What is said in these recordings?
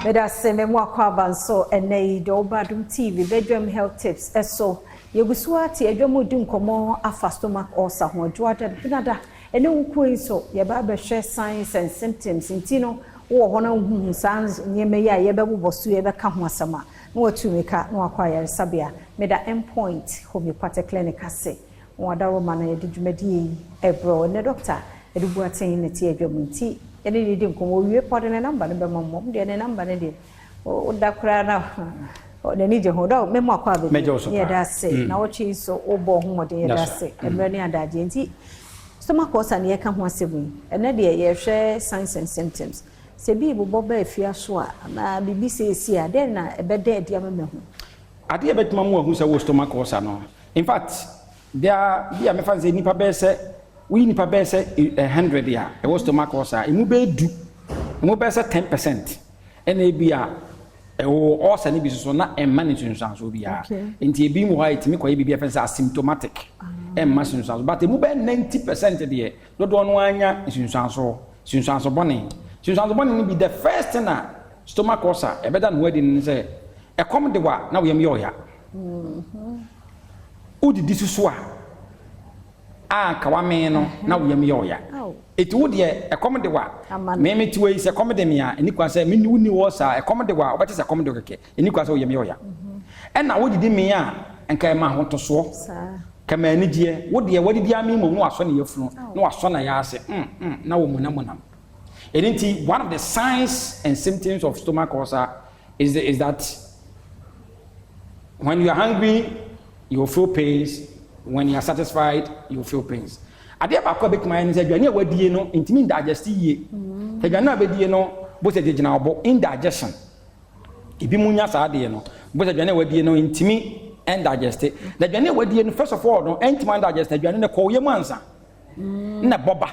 Meda ase me mu akɔ aba nso ɛnɛ yi deɛ ɔba Adom TV Bedwam Health Tips ɛso. Yɛgu so ate adwam di nkɔmmɔ afa stomach ulcer ho. Adwoada Benada ɛne wukuo yi nso yɛba abɛhwɛ signs and symptoms. Nti no wowɔ hɔ na wohuhu saa nneɛma yi a yɛbɛbobɔ so, yɛbɛka ho asɛm a, na watu mmirika na wakɔ ayaresabea. Meda Endpoint Homeopathic Clinic ase, wɔn adaroma no yɛde dwumadie yi ɛbrɛ. Ɛnɛ doctor yɛde bu aten ne te adwam, nti yɛne ne di nkɔmmɔ. Owie pɔ de ne number no bɛma mmɔ deɛ ne number no deɛ woda koraa na n'ani gye ho dɛ mɛmu akɔ abɛbi. Mɛgye wo so. Yɛda Paa. ase na wɔtwe so wobɔ ho mmɔden, yɛda That's ase. Mmerɛ ne adagyeɛ nti stomach ulcer ne yɛka ho asɛm yi. Ɛnɛ deɛ yɛhwɛ signs and symptoms. Sɛ bi bobɔ ba afia so a anaa biribi sɛ esi a, dɛn na ɛbɛda adi ama mahu? Adeɛ bɛtuma mu ahu sɛ wo stomach ulcer no, in fact, there are bi a mefa sɛ nipa bɛyɛ sɛ woyi nipa bɛyɛ sɛ 100 a ɛwɔ stomach ulcer, emu bɛyɛ 10, emu bɛyɛ sɛ 10% ɛna ebi a ɛwɔ ulcer no bi soso na ɛmma ne nsunsuansoɔ biara. Nti ebi mu hɔ a ɛtumi kɔyɛ biribi a yɛfrɛ sɛ asymptomatic, ɛmma nsunsuansoɔ, but emu bɛyɛ 90% deɛ, dodoɔ no anya nsunsuansoɔ, nsunsuanso bɔne. Nsunsuanso bɔne no bi, the first thing a stomach ulcer ɛbɛda ne ho adi ne sɛ ɛkɔm de wa na wɔyam yɛ ɔya. Wodidi soso a nka no na woyam yɛ ɔya. Eti wo deɛ ɛkɔm de wa Ama no. Mɛmɛ ti wɔ yi sɛ ɛkɔm de mi a, ɛni kwan sɛ mi wuni wɔ saa ɛkɔm de wa, ɔbɛte sɛ ɛkɔm de kɛkɛ, ɛni kwan sɛ woyam yɛ ɔya. Ɛna wodidi mi a nka ɛma ahotosoɔ kama anigyeɛ, wo deɛ wadidi ami mmom na wasɔ ne yafunu na wasɔ na yɛ ase na wɔ munam munam. Ɛno nti one of the signs and symptoms of stomach ulcer is that when you are hungry, you will feel pains. When you are satisfied, you will feel pains. Adeɛ baako a bɛtumi ayɛ ne sɛ aduane a wadie no ntumi ndigest yie. Aduane a bɛdie no bó sɛ gyinagyina ɔbɔ indigestion, ebi mu nya saa adeɛ no bó sɛ aduane a wadie no ntumi ndigest. Na aduane a wadie no, first of all no, ɛntumi ndigest. Aduane no kɔ yam ansa na ɛbɔ ba.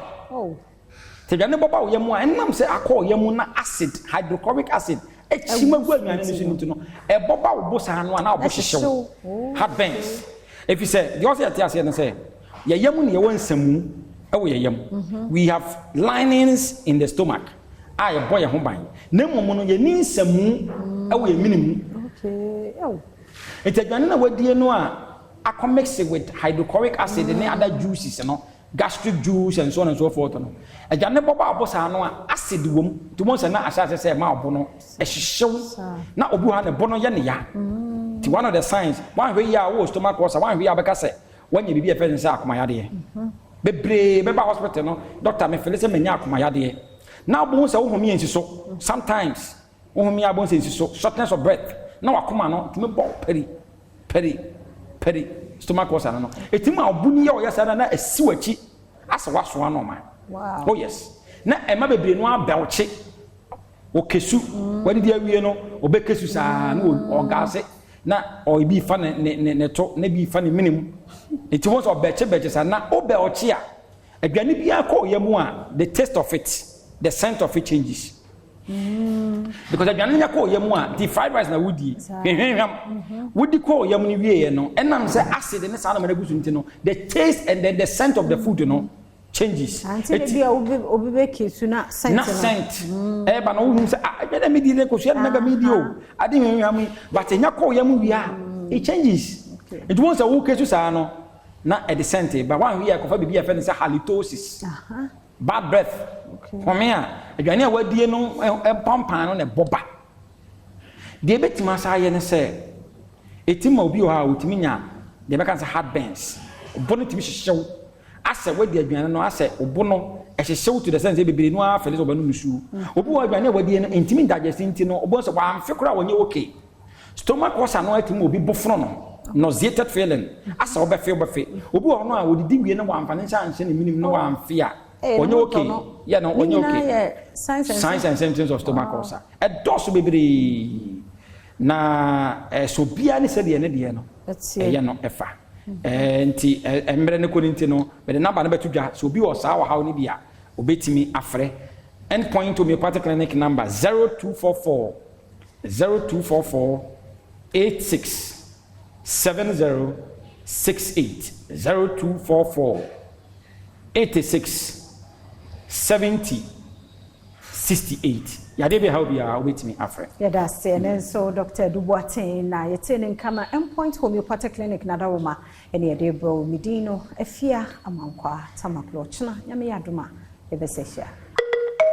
Sɛ aduane bɔ ba wɔ yam a, ɛnam sɛ akɔ wɔ yam na acid, hydrochloric acid, akyim agu aduane no so no nti no, ɛbɔ ba wo bo saa no a na ɔbo hyehyɛ wo, heartburns. Ɛfiri sɛ deɛ ɔsɛ yɛte aseɛ no sɛ yɛyam ne yɛwɔ nsamu ɛwɔ yɛyam. We have linings in the stomach a yɛbɔ yɛn ho ban, na mmom no yɛni nsamu ɛwɔ yɛn mene mu. Nti aduane na wadie no a akɔ mix with hydrochloric acid ne other juices no, gastric juice and so on and so forth no, aduane bɔbɔ abo saa no a acid wɔ mu, nti wɔn sɛ na ahyɛ ase sɛ ɛma ɔbo no ɛhyehyew na obi wɔ ha ne bo no yɛ ne ya. Nti one of the signs, wɔahwɛ yi a wɔwɔ stomach ulcer, wɔahwɛ yi a bɛka sɛ wɔanya biribi a yɛfrɛ no sɛ akomayadeɛ. Bebree bɛba hospital no, "Doctor, me feel sɛ manya akomayadeɛ." Na wobɛhu sɛ wohome yɛ nsi so. Sometimes wohome a, wobɛhu sɛ nsi so, shortness of breath, na wakoma no tumi bɔ pɛri pɛri pɛri. Stomach ulcer no ɛtumi a ɔbo ni yɛ ɔyɛ saa na ɛsi w'akyi asɛ wasoa no ma. Oh yes, na ɛma bebree no abɛwkye ɔkɛsu. Wadidi awie no, ɔbɛkɛsu saa na ɔgaase na ɔbi fa ne ne ne ne to na bi fa ne minim. Nti wɔn sɛ ɔbɛkye bɛkye saa na ɔbɛɔkye a, aduane biara kɔ ɔyɛ mu a, the taste of it, the scent of it changes because aduane no nya kɔ ɔyɛ mu a, nti fried rice na wodi hwehwehwam wodi kɔ ɔyɛ mu no wieɛ no, ɛnam sɛ acid ne saa na gu so nti no, the taste and then the scent of the food no changes. Ante ne bi a obi bɛ kesu na scent na scent ɛba na wohu sɛ, "Ah, ɛdɛ mi di ne kosua ne naga mi di o ade hwehwehwam yi," but ɛnya kɔ ɔyɛ mu wie a, it changes. Nti wɔn sɛ wo kesu saa no na ɛde scent ba. Wɔn ahwɛ yɛ akɔfa biribi a yɛfrɛ no sɛ halitosis, bad breath. Home a aduane a wadie no mpampan no na ɛbɔ ba. Deɛ ebɛtumi asa ayɛ ne sɛ ɛti ma obi wɔ hɔ a otumi nya deɛ bɛka sɛ heartburns. Ɔbɔ no tumi hyehyew asɛ wadi aduane no, asɛ ɔbo no ɛhyehyew to the sense sɛ bebree no ara fɛlɛ sɛ ɔbɛnom nsuo. Obi wɔ aduane a wadie no ntumi ndigest, nti no ɔbɔ sɛ wamfe koraa, wɔnyɛ okay. Stomach ulcer no atumi obi bofono no, nauseated feeling, asɛ wobɛfe. Obi wɔ hɔ no a odidi wie no, wamfa ne nsa anhyɛ ne minim no, wamfe a ɔnyɛ okay. Yɛ no ɔnyɛ okay. Signs and symptoms of stomach ulcer ɛdɔɔso bebree na ɛsɛ obiara ne sɛdeɛ ne deɛ no ɛyɛ no ɛfa. Nti mmerɛ ne kɔ ne nti no, mɛde number no bɛto dwa sɛ obi wɔ saa ɔhaw no bi a, obɛtumi afrɛ Endpoint Homeopathic Clinic number 0244 0244 86 70 68, 0244 86 70. 68. Yadeɛ bi ha obiara, wobɛtumi afrɛ. Yɛda ase. Ɛno nso Dr Adu Boateng na yɛtee ne nka na Endpoint Homeopathic Clinic na dawoma ɛne yɛde brɛ wo. Medin no Afia Amankwa Tamaklo. Ɔkyena, Nyame yɛ adom a, yɛbɛsɛ hyia.